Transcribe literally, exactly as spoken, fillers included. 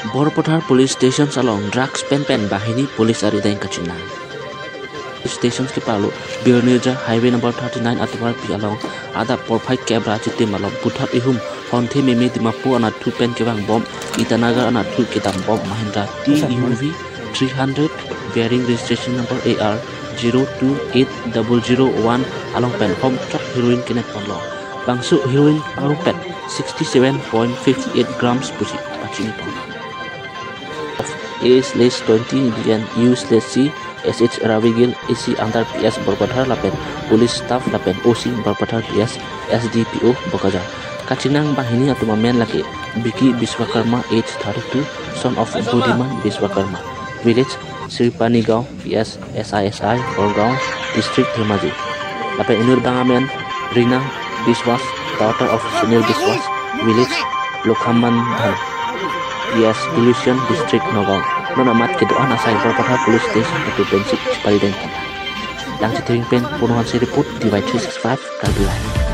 Borpathar police stations along drugs pen pen banghini police arideng kachinang. Stations kepalo Birnirja highway number thirty-nine atovarpi along adap porphai kep ra chitim along puthot ihum honthe meme Dimapur anatthu pen kevangbom Itanagar anatthu kedambom Mahindra T U V three hundred bearing registration number A R zero two eight double zero one along pen hom chok heroin kenep ponlo. Bangso heroin pangrupet sixty-seven point fifty-eight grams pusi pachinipon. Of A slash twenty D N U slash C S H Ravigil A C under P S Borpathar lapen police staff lapen O C Borpathar P S S D P O Bokajan. Kachinang banghini atum amen lake Biki Biswakarma, age thirty-two, son of Budiman Biswakarma, village Sripanigaon, P S S I S I, Borgaon, district Dhemaji. Lapen inut bang amen Rina Biswas, daughter of Sunil Biswas, village Lokhaman Dhan, P S Ilusion, district Nagaon. Non amat kedo-an asai Borpathar police station atum pensi chiparideng pon. Langchitring pen Punohan si report, T Y three six five, Karbi Live.